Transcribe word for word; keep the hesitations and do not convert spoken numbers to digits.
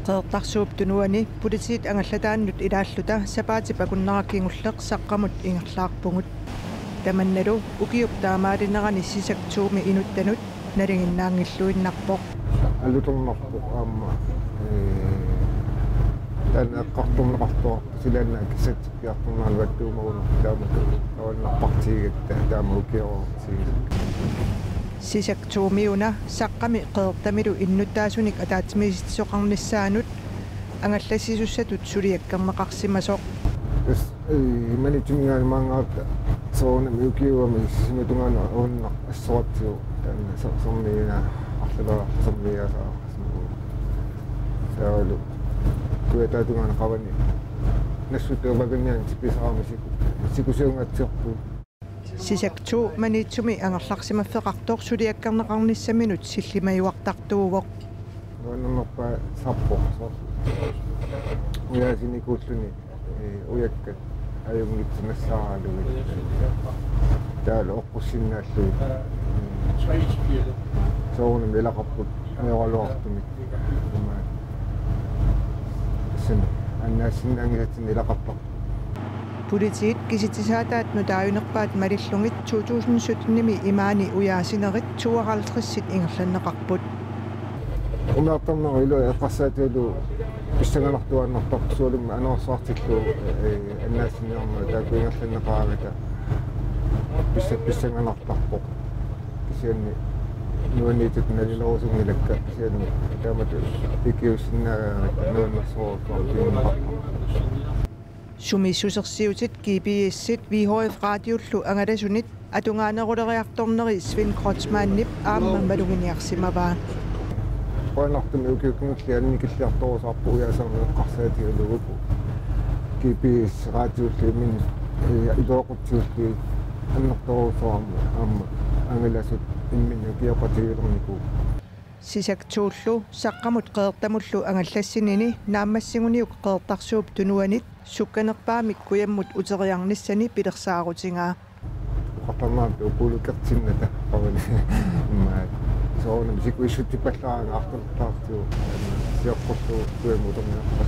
Qeqertarsuup Tunuani politiit angallataannut ilaalluta sapaatip akunnera kingulleq Saqqamut ingerlaarpugut. Tamannalu ukiup taamaalinerani Sisak to-mi inuttanut nalinginnaanngilluinnarpoq. Alutornarpoq aamma, ee, taanna eqqartorneqartoq silaannaap kisatsikkiartorneranut attuumagunarpoq taamatut avannarpartigigatta taama ukiorartigigatta. Sisak to-mi una Saqqami Qeqertamilu innuttaasunik ataatsimiititsisoqarnissaanut angallassisussatut suliakkerneqarsimasoq. Tassa, ee, Maniitsuminngaanniit maanngarutta soorunami ukiuami sisamat tungaanut avannaq assoriartigu taanna sa-, sammiina arlalaartarmiasaa. Taavalu kujataata tungaanut qavani nassutuuvakannian tipisarami siku-, sikusiungaatsiarpugut. Sisak to Maniitsumi angerlarsimaffeqartoq suliakkerneqarnissaminut sillimajuartartuuvoq. Nuannernerpaaq sappoq, soorlu ujaasinikuulluni, ee, ujakkat ajunngitsoq nassaaralugit. Taavalu oqqussinnaallugit. Soorunami ilaqarput ajoraluartumik. Tassani annaassinnaanngisatsinni ilaqartarput. Politiit kisitsisaataat nutaajunerpaat malillugit to tusind sytten-imi imaani ujaasinerit tooghalvtredsit ingerlanneqarput. Umiartornera iluani eqqarsaatigalugu pissanganartuaannartarpoq, soorlumi anorersuartillu, ee, annaassinniarnerat taakku ingerlanneqaraangata pissa-, pissanganartarpoq. Kisianni nuanniitsutut nalilerusunngilakka, kisianni taamatut ikiuussinnaagaangata nuannersorujussuarmik pineqartarpoq. Sumiissusersiutit G P S-it V H F Radiullu angalasunit atungaaneruleriartorneri Svend Kreutzmannip aamma maluginiarsimavaa. Qujanartumik ukiut kingulliit annikilliartorusaarput ujaasarneq eqqarsaatigalugu uku G P S Radiullu imminnut, ee, iluaqutsiullugu annertoorujussuarmik aamma angalasut imminnut ukioqatigiilernikuupput. Sisak to-llu Saqqamut Qeqertamullu angallassinini naammassiguniuk Qeqertarsuup Tunuanit sukkanerpaamik kujammut uteriarnissani pilersaarutigaa. Oqartarnerata uku ulukertinnata qavani. Immaqa soorunami sikuissutsippallaraangat artortaartigu sioqqullugu kujammut uterniarpara.